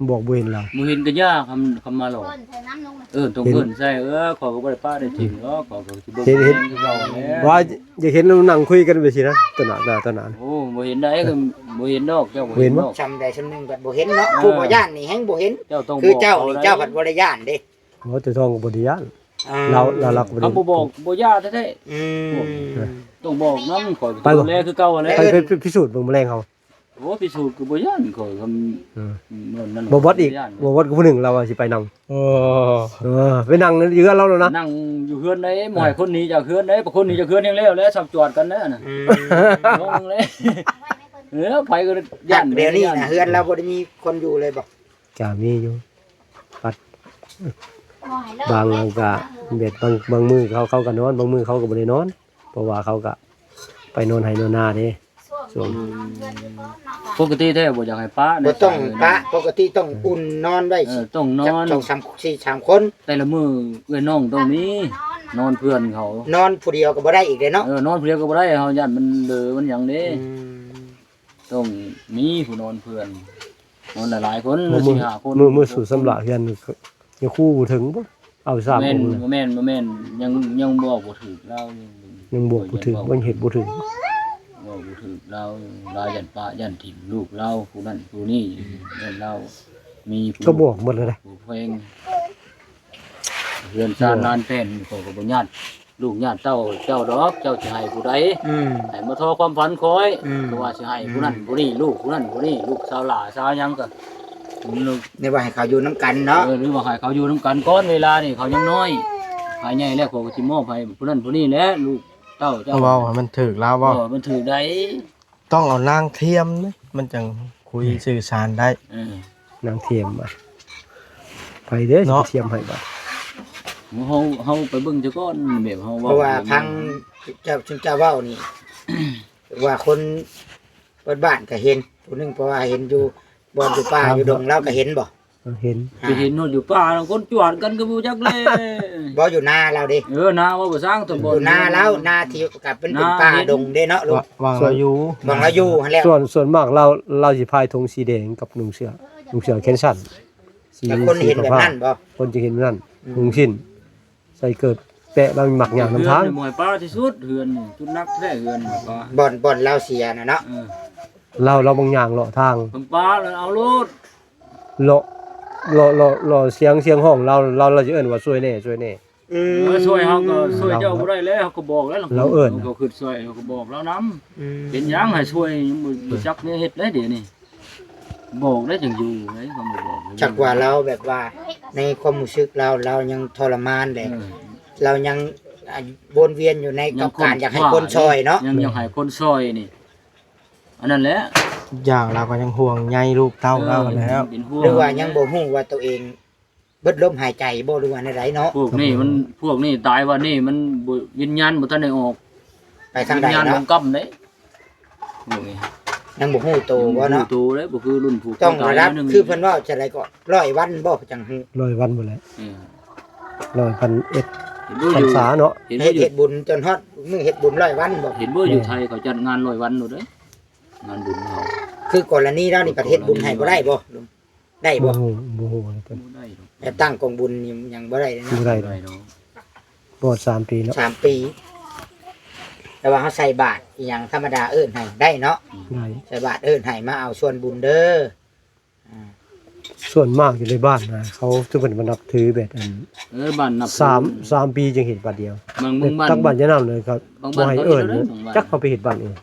ບອກບໍ່ເຫັນລາວ. ບໍ່ເຫັນກະຢ່າ ຄຳ ຄຳມາຫຼອກ ເອີ້ນ ຕ້ອງເອີ້ນໃສ່. ເອີ ຂ້ອຍກໍບໍ່ໄດ້ປະໄດ້ຖິ້ມດອກ ຂ້ອຍກໍຊິເບິ່ງ ເຫັນ ເຫັນ ຄືເກົ່າແຫຼະ ວ່າຢາກເຫັນນາງນັ່ງຄຸຍກັນແບບຊີ້ນະ ຕໍ່ໜ້າ ຕໍ່ໜ້າ. ໂອ້ ບໍ່ເຫັນໃດ ຄືບໍ່ເຫັນດອກ ເຈົ້າບໍ່ເຫັນດອກ. ຊ່ຳໃດຊ່ຳໜຶ່ງກໍບໍ່ເຫັນເນາະ ເອີ ຜູ້ບໍ່ຢ້ານນີ້ແຮງບໍ່ເຫັນ. ເຈົ້າຕ້ອງ ຄືເຈົ້ານີ້ ເຈົ້າພັດບໍ່ໄດ້ຢ້ານເດ້. ໂອ້ ແຕ່ທອງກໍບໍ່ໄດ້ຢ້ານ ອ່າ ລາວ ລາວ ລາວກໍບໍ່ໄດ້ ເຮົາບໍ່ບອກບໍ່ຢ້ານແທ້ໆ. ອືມ ເອີ ຕ້ອງບອກນຳ ຂ້ອຍກໍ ໄປບໍ່ ດູແລຄືເກົ່າຫັ້ນແຫຼະ. ໄປ ໄປ ໄປພິສູດເບິ່ງມື້ແລງເຮົາ. ໂອ້ ພິສູດກໍບໍ່ຢ້ານ ຂ້ອຍຄຳ ເອີ ນັ້ນ ບໍ່ບອດອີກ ບໍ່ບອດກໍຜູ້ໜຶ່ງລາວວ່າຊິໄປນຳ. ເອີ ເອີ ໄປນັ່ງຢູ່ເຮືອນລາວແລ້ວນະ ນັ່ງຢູ່ເຮືອນໃດ ບໍ່ໃຫ້ຄົນໜີຈາກເຮືອນໃດ ເອີ ບໍ່ຄົນໜີຈາກເຮືອນແຮງແລ້ວແຫຼະ ສັບຈວດກັນແລ້ວນະ. ອືມ ເອີ ໄປກໍຢ້ານ. ດຽວນີ້ນະ ເຮືອນລາວບໍ່ໄດ້ມີຄົນຢູ່ເລີຍບໍ່? ກະມີຢູ່ ປັດ ບາງກະແບບບາງ ບາງມື້ເຂົາ ເຂົາກະນອນ ບາງມື້ເຂົາກະບໍ່ໄດ້ນອນ ເພາະວ່າເຂົາກະໄປນອນໄຮ່ນອນນາເດ້. ຊ່ວງ ອືມ ປົກກະຕິແທ້ບໍ່ຢາກໃຫ້ປະ ບໍ່ຕ້ອງປະ ປົກກະຕິຕ້ອງອຸ່ນນອນໄວ້ ເອີ ຕ້ອງນອນ ສອງສາມ ສີ່ສາມຄົນ. ແຕ່ລະມື້ເອື້ອຍນ້ອງຕ້ອງມີນອນເພື່ອນເຂົາ ນອນຜູ້ດຽວກໍບໍ່ໄດ້ອີກເດ້ເນາະ. ເອີ ນອນຜູ້ດຽວກໍບໍ່ໄດ້ ເຮົາຢ້ານມັນເດີມັນຫຍັງເດ້. ອືມ ຕ້ອງມີຜູ້ນອນເພື່ອນ ນອນຫຼາຍໆຄົນ ສີ່ຫ້າຄົນ. ມື້ ມື້ສູດຊຳລະເຮືອນ ຍັງຄູ່ບໍ່ເຖິງບໍ່? ເອົາສາມອົງ ບໍ່ແມ່ນ ບໍ່ແມ່ນ ຍັງ ຍັງບອກບໍ່ຖືກລາວ ຍັງບອກບໍ່ຖືກ ຍັງເຮັດບໍ່ຖືກ ບອກບໍ່ຖືກລາວ. ລາວຢ້ານປະຢ້ານຖິ້ມລູກລາວ ຜູ້ນັ້ນຜູ້ນີ້ ອືມ ຢ້ານລາວມີຜູ້ ກໍບອກໝົດແລ້ວນະ ຜູ້ແພງ. ເຮືອນຊານ ເອີ ລານແຜ່ນ ຂ້ອຍກໍບໍ່ຍາດ ລູກຍາດເຕົ້າເຈົ້າດອກ ເຈົ້າຊິໃຫ້ຜູ້ໃດ? ອືມ ໃຫ້ມາທໍຄວາມຝັນຂ້ອຍ ອືມ ກໍວ່າຊິໃຫ້ ອືມ ຜູ້ນັ້ນຜູ້ນີ້ ລູກຜູ້ນັ້ນຜູ້ນີ້ ລູກສາວຫຼ້າສາວຫຍັງກໍ ແນວວ່າໃຫ້ເຂົາຢູ່ນຳກັນເນາະ. ເອີ ຫຼືວ່າໃຫ້ເຂົາຢູ່ນຳກັນກ່ອນ ເວລານີ້ເຂົາຍັງນ້ອຍ ໃຫ້ໃຫຍ່ແລ້ວຂ້ອຍກໍຊິມອບໃຫ້ຜູ້ນັ້ນຜູ້ນີ້ແຫຼະ ລູກເຕົ້າເຈົ້າ. ເວົ້າໃຫ້ມັນຖືກລາວເວົ້າ ເອີ ມັນຖືກໃດ. ຕ້ອງເອົານາງທຽມເດ້ ມັນຈັ່ງຄຸຍ ເອີ ສື່ສານໄດ້. ເອີ ນາງທຽມ ໃຜເດ້ ເນາະ ຊິທຽມໃຫ້ບາດ? ເຮົາ ເຮົາໄປເບິ່ງຊະກ່ອນ ແບບເຮົາເວົ້າ ເພາະວ່າຟັງເຈົ້າ ເຈົ້າເວົ້ານີ້ ວ່າຄົນເປີດບ້ານກໍເຫັນ ຜູ້ໜຶ່ງ ເພາະວ່າເຫັນຢູ່ ບ່ອນຢູ່ປ່າຢູ່ດົງ ລາວກໍເຫັນບໍ່? ເອີ ເຫັນ ໄປເຫັນໂນດຢູ່ປ່າ ຄົນຈວດກັນກໍບໍ່ຈັກແລ. ບໍ່ ຢູ່ນາລາວເດ້. ເອີ ນາວ່າບໍ່ສ້າງ ຢູ່ນາລາວ ນາທີ່ກັບເປັນ ເປັນປ່າດົງເດ້ເນາະ. ວ່າງລາວຢູ່ ວ່າງລາວຢູ່ຫັ້ນແຫຼະ. ສ່ວນ ສ່ວນມາກລາວ ລາວຊິພາຍຖົງສີແດງກັບນຸ່ງເສື້ອ ນຸ່ງເສື້ອແຂນສັ້ນ ສີ ແລ້ວຄົນເຫັນແບບນັ້ນບໍ່? ຄົນຈະເຫັນແບບນັ້ນ ອືມ ນຸ່ງສິ້ນ ໃສ່ເກີບແປະ ລາວມັກຍ່າງນຳທາງ. ເຮືອນນີ້ບໍ່ໃຫ້ປະທີ່ສຸດ ເຮືອນນີ້ຈຸດໜັກແທ້ ເຮືອນນີ້ປະ ບ່ອນ ບ່ອນລາວເສຍນະເນາະ. ເອີ ລາວ ລາວມັກຍ່າງເລາະທາງ ເພິ່ນປະແລ້ວເອົາໂລດ ເລາະ ເລາະ ເລາະ ເລາະສຽງ ສຽງຮ້ອງລາວ ລາວ ລາວຊິເອີ້ນວ່າຊ່ວຍແດ່ ຊ່ວຍແດ່. ອືມ ເອີ ຊ່ວຍເຮົາກໍຊ່ວຍເຈົ້າບໍ່ໄດ້ແລ້ວ ເຮົາກໍບອກແລ້ວ ເຮົາເອີ້ນ ເຮົາກໍຄິດຊ່ວຍ ເຮົາກໍບອກລາວນຳ. ອືມ ເປັນຫຍັງໃຫ້ຊ່ວຍ ຍັງບໍ່ ບໍ່ຈັກແນວເຮັດໄດ໋ດຽວນີ້. ບອກໄດ້ຈັ່ງຢູ່ໄດ໋ ຄຳບໍ່ບອກ ຈັກວ່າລາວແບບວ່າ ໃນຄວາມຮູ້ສຶກລາວ ລາວຍັງທໍລະມານແຫຼະ. ເອີ ລາວຍັງ ອ່າ ວົນວຽນຢູ່ໃນກັບການຢາກໃຫ້ຄົນຊ່ອຍເນາະ ຍັງຢາກໃຫ້ຄົນຊ່ອຍນີ້ ອັນນັ້ນແຫຼະ. ຢ່າງລາວກໍຍັງຫ່ວງໃຍລູກເຕົ້າລາວຫັ້ນແຫຼະ ເປັນຫ່ວງ ຫຼືວ່າຍັງບໍ່ຮູ້ວ່າໂຕເອງເບິດລົມຫາຍໃຈບໍ່ ຫຼືວ່າແນວໃດເນາະ. ພວກນີ້ມັນ ພວກນີ້ຕາຍວ່ານີ້ມັນບໍ່ ວິນຍານບໍ່ທັນໄດ້ອອກ ໄປທາງໃດເນາະ ວິນຍານລົງກຳເດ້. ພວກນີ້ຍັງບໍ່ຮູ້ໂຕບໍ່ເນາະ ຍັງບໍ່ຮູ້ໂຕເດ້ ບໍ່ຄືລຸ້ນຜູ້ ຕ້ອງລະດັບ ຄືເພິ່ນເວົ້າຈັ່ງໃດກໍ ຮ້ອຍວັນບໍ່ ຈັ່ງຮູ້ ຮ້ອຍວັນພຸ້ນແຫຼະ. ເອີ ຮ້ອຍພັນເອັດ ເຫັນບໍ່ຢູ່ ພັນສາເນາະ. ເຮັດ ເຮັດບຸນຈົນຮອດມື້ເຮັດບຸນຮ້ອຍວັນບໍ່? ເຫັນບໍ່ຢູ່ ແມ່ນ ໄທເຂົາຈັດງານຮ້ອຍວັນໂລດເດ້ ງານບຸນເຮົາ. ຄືກໍລະນີລາວນີ້ ປະເທດບຸນໃຫ້ບໍ່ໄດ້ບໍ່? ໄດ້ບໍ່? ບໍ່ຮູ້ ບໍ່ຮູ້ ບໍ່ໄດ້ດອກ ແບບຕັ້ງກອງບຸນນີ້ຍັງບໍ່ໄດ້ເນາະ. ບໍ່ໄດ້ດອກ ບໍ່ຮອດສາມປີເນາະ ສາມປີ. ແຕ່ວ່າເຮົາໃສ່ບາດອີ່ຫຍັງທຳມະດາເອີ້ນໃຫ້ໄດ້ເນາະ. ອືມ ໄດ້ ໃສ່ບາດເອີ້ນໃຫ້ມາເອົາສ່ວນບຸນເດີ. ອ່າ ສ່ວນມາກຢູ່ໃນບ້ານນະ ເຂົາຖືເພິ່ນມານັບຖືແບບອັນ ເອີ ບ້ານນັບຖື ສາມ ສາມປີຈຶ່ງເຮັດບາດດຽວ. ບາງ ບາງບ້ານ ທາງບ້ານຍານາມເລີຍ ເຂົາບໍ່ໃຫ້ເອີ້ນ ເຂົາເຮັດເທົ່າໃດເນາະ ບາງບ້ານ ຈັກເຂົາໄປເຮັດບ້ານອື່ນ.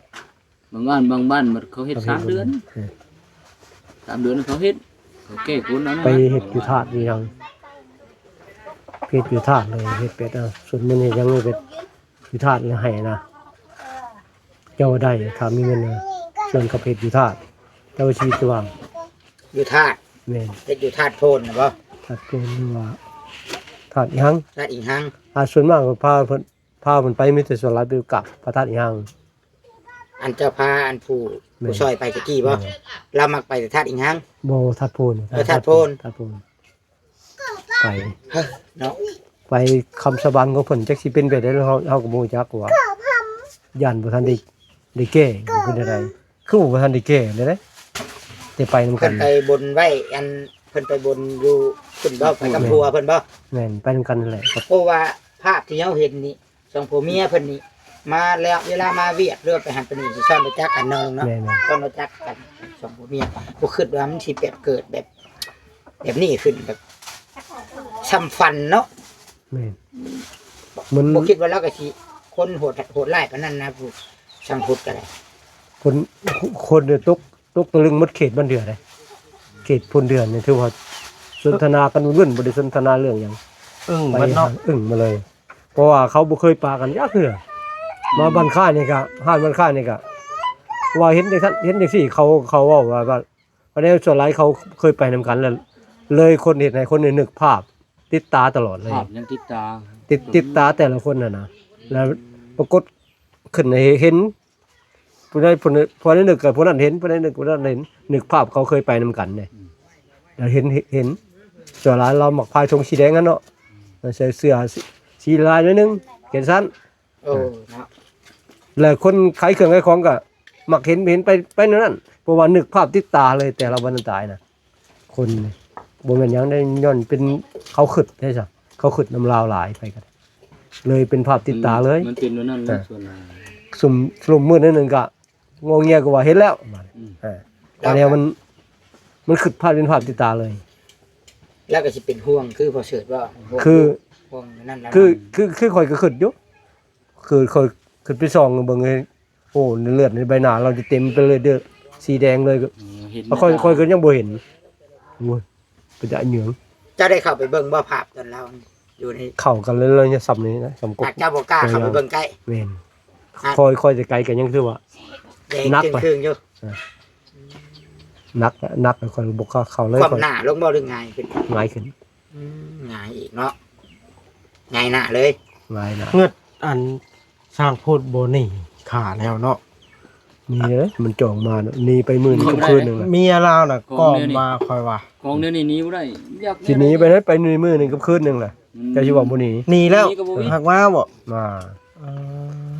ບາງບ້ານ ບາງບ້ານມັນເຂົາເຮັດສາມເດືອນ ເອີ ສາມເດືອນເຂົາເຮັດ ເຂົາແກ້ກົນເອົານະ. ໄປເຮັດຢູ່ທາດຢູ່ຫຍັງ ເຮັດຢູ່ທາດເລີຍ ເຮັດແບບ ເອົາ ສ່ວນມັນເຮັດຫຍັງເຮັດ ຢູ່ທາດໃຫ້ນະ ເຈົ້າໄດ້ ຖ້າມີເງິນນະ ເຊີນເຂົາໄປເຮັດຢູ່ທາດ. ເຈົ້າວ່າຊີວິດຈະວ່າ ຢູ່ທາດ ແມ່ນ ເຮັດຢູ່ທາດໂພນນະບໍ່? ທາດໂພນ ຫຼືວ່າທາດອີ່ຫຍັງ ທາດອີ່ຫຍັງ. ອ່າ ສ່ວນມາກກໍພາເພິ່ນ ພາເພິ່ນໄປ ມີແຕ່ສ່ວນຫຼາຍໄປກັບພະທາດອີ່ຫຍັງ. ອັນເຈົ້າພາອັນຜູ້ ແມ່ນ ຜູ້ຊ່ອຍໄປຕະກີ້ບໍ່? ແມ່ນ ລາວມັກໄປແຕ່ທາດອີ່ຫຍັງ? ບໍ່ ທາດໂພນ. ເອີ ທາດໂພນ ທາດໂພນ. ໄປ ເນາະ ໄປຄຳສາບານຂອງເພິ່ນ ຈັກຊິເປັນແບບໃດ ເຮົາ ເຮົາກໍບໍ່ຮູ້ຈັກວ່າ ຢ້ານບໍ່ທັນໄດ້ ໄດ້ແກ້ ເປັນຈັ່ງໃດ ຄືບໍ່ທັນໄດ້ແກ້ແນວໃດ ແຕ່ໄປນຳກັນ. ເພິ່ນໄປບົນໄວ້ ອັນ ເພິ່ນໄປບົນຢູ່ພຸ້ນບໍ່? ແມ່ນ ໄປກັບຜົວເພິ່ນບໍ່? ແມ່ນ ໄປນຳກັນນັ້ນແຫຼະ. ເພາະວ່າພາບທີ່ເຮົາເຫັນນີ້ ສອງຜົວເມຍເພິ່ນນີ້ມາແລ້ວ ເວລາມາວຽກ ຫຼືວ່າໄປຫັ້ນໄປນີ້ ຊິຊ້ອນຮູ້ຈັກກັນເນາະ ແມ່ນໆ ຊ້ອນຮູ້ຈັກກັນ ສອງຜົວເມຍ. ບໍ່ຄິດວ່າມັນຊິແບບເກີດແບບ ແບບນີ້ຂຶ້ນ ແບບຊ່ຳຝັນເນາະ. ແມ່ນ ມັນ ບໍ່ຄິດວ່າລາວກໍຊິຄົນໂຫດ ໂຫດຮ້າຍປານນັ້ນນະ ຜູ້ຊ່າງພຸດກໍໄດ້. ຄົນ ຄົນນີ້ຕົກ ຕົກຕະລຶງໝົດເຂດບ້ານເດືອເດ້ ເຂດພົນເດືອນີ້ ຖືວ່າສົນທະນາກັນເວີ້ນ ບໍ່ໄດ້ສົນທະນາເລື່ອງຫຍັງ ອຶ້ງເບິດເນາະ ອຶ້ງມາເລີຍ. ເພາະວ່າເຂົາບໍ່ເຄີຍປະກັນຈັກເທື່ອ ມາບ້ານຄ້າຍນີ້ກະ ຮ້ານບ້ານຄ້າຍນີ້ກະ ວ່າເຫັນຈັ່ງຊັ້ນເຫັນຈັ່ງຊີ້ ເຂົາ ເຂົາເວົ້າວ່າ ວ່າ ວ່າແນວສ່ວນຫຼາຍເຂົາເຄີຍໄປນຳກັນ ແລ້ວເລີຍຄົນເຮັດໃຫ້ຄົນນີ້ນຶກພາບຕິດຕາຕະຫຼອດເລີຍ ພາບຍັງຕິດຕາ ຕິດ ຕິດຕາແຕ່ລະຄົນຫັ້ນນະ. ແລ້ວປາກົດຂຶ້ນໃຫ້ເຫັນ ຜູ້ໃດ ຜູ້ໃດ ຜູ້ໃດນຶກກໍຜູ້ນັ້ນເຫັນ ຜູ້ໃດນຶກຜູ້ນັ້ນເຫັນ ນຶກພາບເຂົາເຄີຍໄປນຳກັນເດ້. ອືມ ແລ້ວເຫັນ ເຫັນ ສ່ວນຫຼາຍລາວມັກພາຍຖົງສີແດງຫັ້ນເນາະ ແລ້ວໃສ່ເສື້ອສີ ສີລາຍໜ້ອຍໜຶ່ງ ແຂນສັ້ນ. ໂອ້ ເນາະ ແລ້ວຄົນຂາຍເຄື່ອງຂາຍຂອງກໍມັກເຫັນ ເຫັນໄປ ໄປແນວນັ້ນ ເພາະວ່ານຶກພາບຕິດຕາເລີຍ ແຕ່ລະວັນຕາຍນະ. ຄົນນີ້ບໍ່ແມ່ນຫຍັງໃດ ຍ້ອນເປັນເຂົາຄຶດໄດ້ຊະ ເຂົາຄຶດນຳລາວຫຼາຍໄປກໍໄດ້ ເລີຍເປັນພາບຕິດຕາເລີຍ. ມັນ ມັນເປັນແນວນັ້ນແຫຼະ ອ່າ ສ່ວນຫຼາຍ ຊຸມ ຊຸມມື້ໜຶ່ງກໍງົວງຽກໍວ່າເຫັນແລ້ວ. ອືມ ອ່າ ອັນນີ້ມັນ ມັນຄຶດພາບເປັນພາບຕິດຕາເລີຍ. ແລ້ວກໍຊິເປັນຫ່ວງຄືພໍ່ເສີດບໍ່? ຫ່ວງ ຄື ຫ່ວງນັ້ນລະ ຄື ຄື ຄືຂ້ອຍກໍຄຶດຢູ່ ຄືຂ້ອຍຄຶດໄປສ່ອງເບິ່ງ ໂອ້ ເລືອດໃນໃບໜ້າລາວຈະເຕັມໄປເລີຍເດີ ສີແດງເລີຍ. ເອີ ເຫັນ ຂ້ອຍ ຂ້ອຍກໍຍັງບໍ່ເຫັນ. ໂອ້ຍ ເປັນຕາເຫຍື້ອງ. ເຈົ້າໄດ້ເຂົ້າໄປເບິ່ງບໍ່ ພາບຕອນລາວຢູ່ໃນ ເຂົ້າກັນເລີຍ ລະຍະສ່ຳນີ້ນະ ສ່ຳກົກ ອາດເຈົ້າບໍ່ກ້າເຂົ້າໄປເບິ່ງໃກ້. ແມ່ນ ຄ່ອຍ ຄ່ອຍແຕ່ໄກກໍຍັງຖືວ່າໜັກໄປ ເຄິ່ງຢູ່. ເອີ ໜັກ ໜັກ ຂ້ອຍບໍ່ກ້າເຂົ້າເລີຍ. ຄວ່ຳໜ້າລົງບໍ່ ຫຼືຫງາຍຂຶ້ນ? ຫງາຍຂຶ້ນ. ອືມ ຫງາຍອີກເນາະ ຫງາຍໜ້າເລີຍ ຫງາຍໜ້າ. ເງິດ ອັນ ຊ່າງໂພດບໍ່ໜີຂ້າແລ້ວເນາະ. ໜີເລີຍ ມັນຈອງມາເນາະ ໜີໄປມື້ໜຶ່ງກັບຄືນໜຶ່ງລະ. ເມຍລາວນະ ກອງມາ ຂ້ອຍວ່າ ກອງແນວນີ້ໜີບໍ່ໄດ້ ຢາກ ຊິໜີໄປໃດ ໄປມື້ໜຶ່ງກັບຄືນໜຶ່ງລະ. ອືມ ເຈົ້າຊິວ່າບໍ່ໜີ? ໜີແລ້ວ ຫາກມາບໍ່? ມາ ເອີ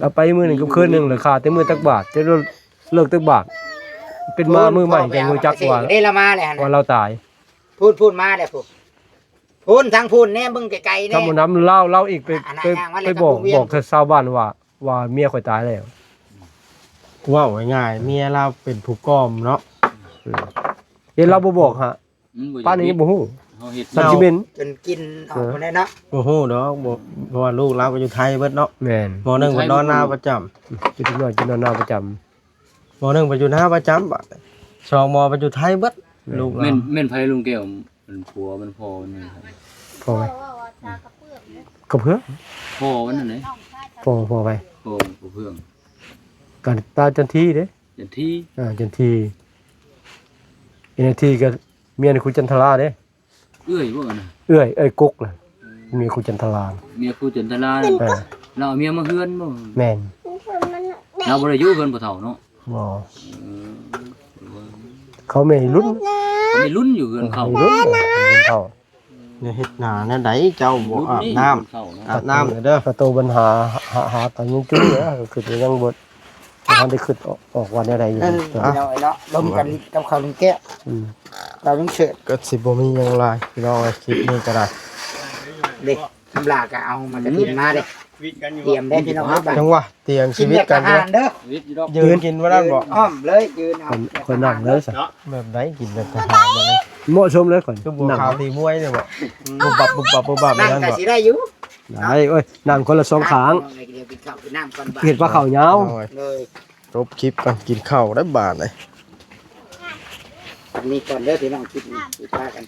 ລາວໄປມື້ໜຶ່ງກັບຄືນໜຶ່ງລະ ຂ້າແຕ່ມື້ຕັກບາດ ຈະເລີກຕັກບາດ ເປັນມາມື້ໃໝ່ຈັ່ງຮູ້ຈັກວ່າ ເດ້ລະມາແລ້ວ ວ່າລາວຕາຍ. ພຸ້ນ ພຸ້ນມາແລ້ວ ພຸ້ນ ທາງພຸ້ນແນ່ ເບິ່ງໄກໆແນ່. ຄຳບໍ່ນຳລາວ ລາວອີກໄປ ອ່າ ໄປ ໄປບອກ ບອກຊາວບ້ານວ່າ ວ່າເມຍຂ້ອຍຕາຍແລ້ວ. ເວົ້າງ່າຍໆ ເມຍລາວເປັນຜູ້ກອມເນາະ. ເອີ ເຫັນລາວບໍ່ບອກຫະ ອືມ ປານນີ້ຍັງບໍ່ຮູ້ ເຮົາເຮັດ ສັນຊິເໝັນ ຈົນກິ່ນອອກ ເອີ ບໍ່ໄດ້ເນາະ. ບໍ່ຮູ້ດອກ ບໍ່ ເພາະວ່າລູກລາວກໍຢູ່ໄທເບິດເນາະ. ແມ່ນ ໝໍໜຶ່ງເພິ່ນນອນນາປະຈຳ ເປັນເດັກນ້ອຍກິນນອນນາປະຈຳ. ໝໍໜຶ່ງໄປຢູ່ນາປະຈຳ ບາດສອງໝໍໄປຢູ່ໄທເບິດ. ແມ່ນ ລູກລາວ ແມ່ນ ແມ່ນໃຜລຸງແກ້ວ? ມັນຜົວມັນ ພໍ່ມັນ ພໍ່ໃຜ? ກະເພື່ອງ ພໍ່ມັນຫັ້ນເດ້. ພໍ່ ພໍ່ໃຜ? ພໍ່ກະເພື່ອງ ກັນຕາຈັນທີເດ້. ຈັນທີ ອ່າ ຈັນທີ ເອັນທີກະເມຍນາງຄູຈັນທະລາເດ້. ເອື້ອຍບໍ່ນະ? ເອື້ອຍ ເອື້ອຍກົກນະ ເມຍຄູຈັນທະລາ. ເມຍຄູຈັນທະລາ ເອີ ລາວເອົາເມຍມາເຮືອນບໍ່? ແມ່ນ ລາວບໍ່ໄດ້ຢູ່ເຮືອນພໍ່ເຖົ້າເນາະ. ບໍ່ ເອີ ເຂົາແມ່ລຸນ ເຂົາແມ່ລຸນຢູ່ເຮືອນເຂົາ ເອີ ເຮືອນເຂົາ. ແນວເຮັດໜ້າແນວໃດເຈົ້າບໍ່ອາບນ້ຳ? ອາບນ້ຳເດີ ກະໂຕບັນຫາ ຫາ ຫາກັນຍັງຈຸ້ຍນະ ກໍຄືຍັງບໍ່ ບໍ່ທັນໄດ້ຄິດອອກ ອອກວ່າແນວໃດຢູ່. ເອີ ພີ່ນ້ອງເອີຍເນາະ ລົມກັນກັບເຂົາລຸງແກ້ວ. ອືມ ເຂົາລຸງເສີດ ກໍຊິບໍ່ມີຫຍັງຫຼາຍພີ່ນ້ອງເອີຍ ຄລິບນີ້ກໍໄດ້. ເດ້ ນ້ຳລາກໍເອົາໝາກກະທິນມາເດ້. ຕຽມໄດ້ພີ່ນ້ອງເອີຍ ຈັ່ງຫວະ ຕຽງຊີວິດກັນເດີ ຢືນກິນບໍ່ໄດ້ບໍ່ ອ້ອມເລີຍ ຢືນເອົາ ຂ້ອຍນັ່ງເລີຍຊະ ແບບໃດກິນແບບທະຫານ ເໝາະສົມເລີຍຂ້ອຍ ຄືບົວຂາວຕີມວຍນີ້ບໍ່ ປຸບປັບປຸບປັບປຸບປັບ ນັ່ງກໍຊິໄດ້ຢູ່ ໄດ້ເອີຍ ນັ່ງຄົນລະສອງຂ້າງ ເຮັດປາເຂົ້າຍາວ ຈົບຄລິບກ່ອນ ກິນເຂົ້າໄດ້ບາດນີ້ ອັນນີ້ກ່ອນເດີພີ່ນ້ອງ ຄລິບນີ້ ພາກັນ